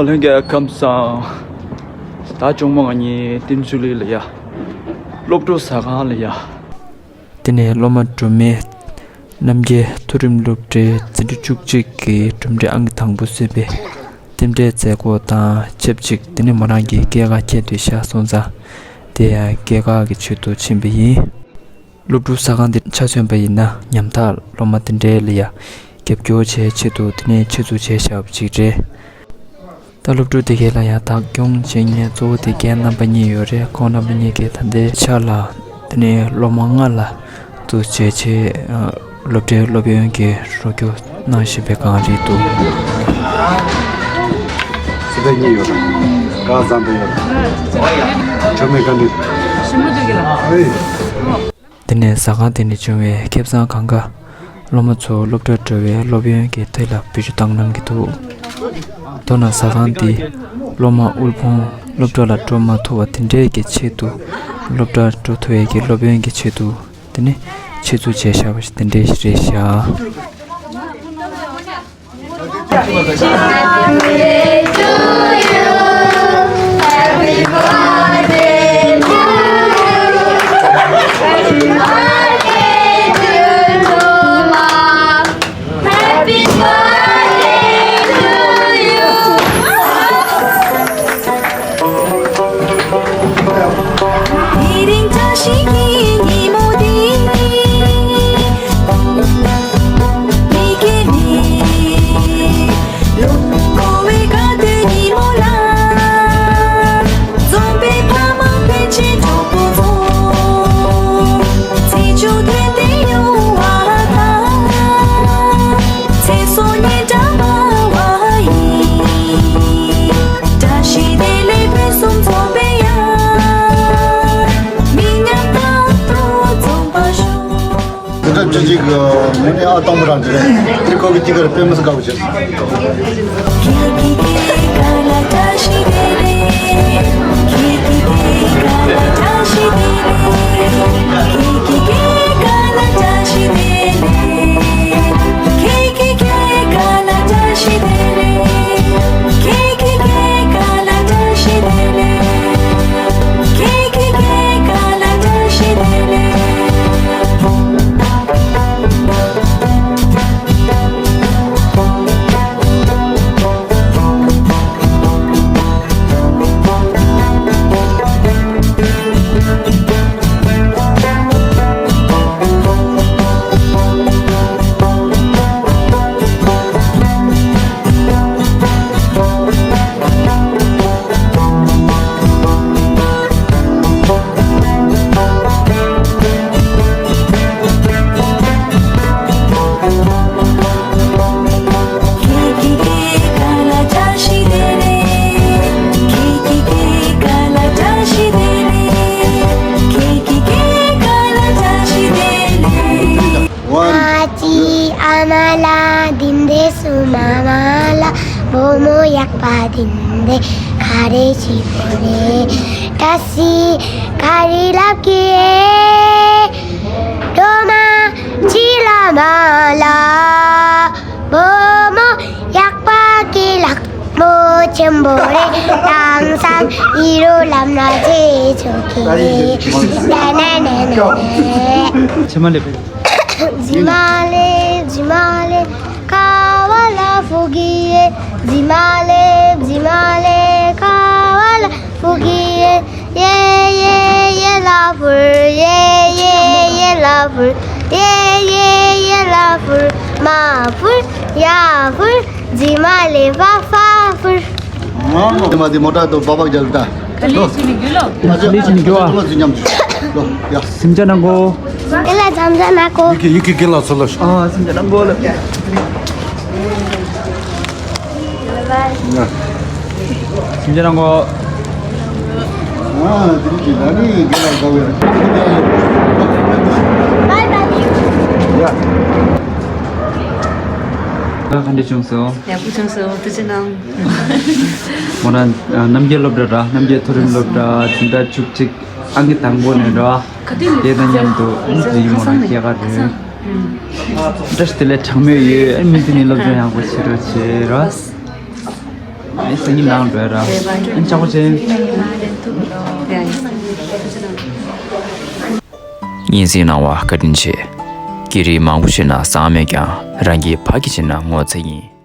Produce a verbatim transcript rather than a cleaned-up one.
ལྷན་རྒྱས་ཁམས་བཟང་། ད་གཅུང་མོ་ང་གཉིས་བསྟན་ཆོས་གླིང་ལ་ཡ། སློབ་གྲོགས་ཟ་ཁང་ལ་ཡ། དེ་ནས་སློབ་མ་སྒྲོལ་མས་རྣམ་རྒྱལ་མཐོ་རིམ་སློབ་གྲྭའི་འཛིན་གྲྭ་བཅུ་གཅིག་གི་གྲུབ་འབྲས་ཨང་ཀི་དང་པོ་སོན་པའི་རྟེན་འབྲེལ་མཛད་སྒོ་དང་ཆབས་ཅིག་དེ་ནས་མོ་རང་གི་སྐྱེས་སྐར་འཁེལ་དུས་ཤག་སོང་ཙང་། དེ་ཡང་སྐྱེས་སྐར་གྱི་ཆེད་དུ་ཕྱིན་པ་ཡིན། སློབ་ཕྲུག་ཟ་ཁང་འདི་ཆ་མཚོན་པ་ཡིན་ན་ཉམ་ཐག་སློབ་མ་དེ་འདྲའི་ལ་ཡ་རྒྱབ་སྐྱོར་བྱེད་ཆེད་དུ་དེ་ནས་ཆེད་འཛུགས་བྱས་བཞག་པ་ཅིག་རེད། ད་སློབ་ཕྲུག་དེ་གའི་ལ་ཡ་བདག་སྐྱོང་བྱེད་མཁན་གཙོ་བོ་དེ་རྒན་རྣམ་པ་གཉིས་ཡོད་རེད། ཁོང་རྣམ་པ་གཉིས་ཀྱིས་ད་ལྟའི་ཆར་ལ་དེ་ནས་སློབ་མ་ལྔ་ལ་འཛུགས་བྱས་བྱས་སློབ་གྲྭའི་སློབ་ཡོན་གྱི་རོགས་སྐྱོར་གནང་བཞིན་པའི་སྒང་རེད་འདུག་སི་པན་གཉིས་ཡོད་དང་། ཀ་ཟམ་པ་ཡོད་དང་། ཁྲོ་མེ་ག་འདི། ཞིམ་པོ་འདུག་གི་ལ། ཨེ། དེ་ནས་ཟ་ཁང་དེ་ནས་བྱུང་བའི་ཁེ་བཟང་གང་ག་སློབ་མ་ཚོ་སློབ་གྲྭར་འགྲོ་བའི་སློབ་ཡོན་གྱི་ཐད་ལ་བེད་སྤྱོད་བཏང་གནང་གི་འདུག་མདོར་ན་ཟ་ཁང་འདི་སློབ་མ་དབུལ་ཕོངས་སློབ་གྲྭ་ལ་འགྲོ་མ་ཐུབ་པ་དེ་འདྲས་ཀྱི་ཆེད་དུ་སློབ་གྲྭར་འགྲོ་ཐུབ་ཡས་ཀྱི་སློབ་ཡོན་གྱི་ཆེད་དུ་དེ་ནི་ཆེད་འཛུགས་བྱས་བཞག་པ་ཞིག་དེ་འདྲས་ཞིག་རེད་བཞག་དེ་འདྲ་ཅི་ཅིག་མི་ནི་ཨ་སྟོང་པ་རང་ཅི་རེད། དེ་ཁོ་གི་ཅི་གར་དཔེ་མི་སྲིད་དགའ་བོ་བྱེད། ང་ཅི་ཨ་མ་ལ་འདི་འདྲས་སུ་མ་མ་ལ་བུ་མོ་ཡག་པ་འདི་འདྲས་ག་རེ་ཞིག་པོ་རེད། ད་སི་ག་རེ་ལབ་ཀྱི་སྒྲོལ་མ་ཅི་ལ་མ་ལ་བུ་མོ་ཡག་པ་གི་ལག་མོ་ཆེན་པོ་རེད། དེང་སང་ཡི་རོ་ལམ་ན་རྗེས་ཆོག་གི་རེད། ད་ན་ན་ན་ན། ཕྱི་མ་ལས་པས། ཇི་མ་ལེ་ཇི་མ་ལེ་ཁ་བ་ལ་ཧྥུ་གི་ཡེ། ཇི་མ་ལེ་ཇི་མ་ལེ་ཁ་བ་ལ་ཧྥུ་གི་ཡེ། ཡེ་ཡེ་ཡེ་ལ་ཧྥུར། ཡེ་ཡེ་ཡེ་ལ་ཧྥུར། ཡེ་ཡེ་ཡེ་ལ་ཧྥུར། མ་ཧྥུར། ཡ་ཧྥུར། ཇི་མ་ལེ་ཧྥ་ཧྥ་ཧྥུར། དེ་མ་དེ་མོ་ཊ་དང་སྦག་སྦག་རྒྱག་ད། ཁ་ལས་ཕྱིན་ནས་རྒྱུ་ལོ། ཁ་ལས་ཕྱིན་ནས་རྒྱུ་བ། ཁ་ལས་ཕྱིན་མཉམ་དུ། ལོ། ཡ། སེམས་ཅན་ནང་གོ། དེ་ལ་མཚམས་མཚམས་ན་གོ། ཡི་གེ་ཡི་གེ་དགེ་ལ་ཚོ་ལ། ཨ་སེམས་ཅན་ནང་གོ་ལ། སེམས་ཅན་ནང་གོ། ཨ་དེ་གི་ད་ནི་དགེ་ལ་གོ་བས། ཡ། ད་ག་འདྲ་བྱུང་སོང་། ཡག་པོ་བྱུང་སོང་། ཐུགས་རྗེ་གནང་། མོ་རང་རྣམ་རྒྱལ་སློབ་གྲྭ་ར། རྣམ་རྒྱལ་མཐོ་རིམ་སློབ་གྲྭ་འཛིན་གྲྭ་བཅུ་གཅིག་ཨང་ཀི་དང་པོ་ནས་ར། དེ་དང་མཉམ་དུ་ཨ་ནི་དེ་ཡི་མོ་རང་སྐྱེས་སྐར་རེད། བཀྲ་ཤིས་བདེ་ལེགས་གྲངས་མེད་ཡོད། ཨ་ནི་དེ་ནི་སློབ་སྦྱོང་ཡག་པོ་བྱེད་རོགས་བྱེད་ར། ཨེ་སང་ཉིན་ནང་འགྲོ་ཡ་ར། ཨེ་ཅག་པོ་ཅན། སྙན་སེང་གནང་བ་བཀའ་དྲིན་ཆེ། སྐད་རིགས་མང་པོ་བཤད་ན་བཟང་མེད་ཀྱང་རང་གིས་ཕ་གི་བྱས་ན་ངོ་ཚ་ཡིན།